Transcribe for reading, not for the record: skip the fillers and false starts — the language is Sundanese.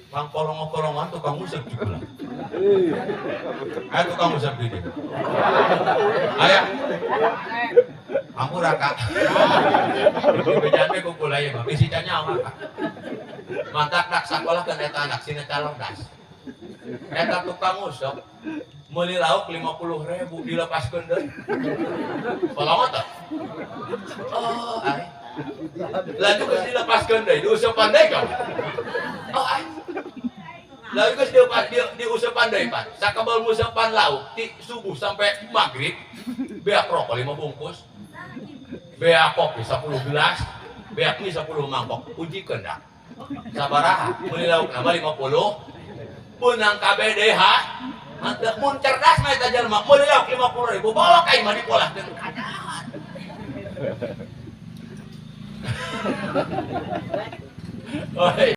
Pang polongo-polongan tukang usep juga. Ayo tukang usep di dia. Ayo. Ampura kak. Bejaan ku kula ieu mah bisi nyawa kak. Mantak dak sakolah kan eta anak sina calordas. Eta tukang usep meuli lauk 50.000 dilepaskeun deui. Polongo teh. Oh, ai. Lalu geus dilepaskeun deui, diusepan deui kau. Oh, ai. Lalu geus diusepan deui, Pak. Sakabel ngusepan lauk ti subuh sampai maghrib, beak rokok 5 bungkus. Beak kopi 10 gelas, beak mie 10 mangkok. Ujikeun dah. Sabaraha meuli lauk nama 50 beunang kabeh deui ha. Mantep mun cerdas mah eta jelema meuli lauk 50.000 bawa ka imah dipolahkeun kadahan. Oi.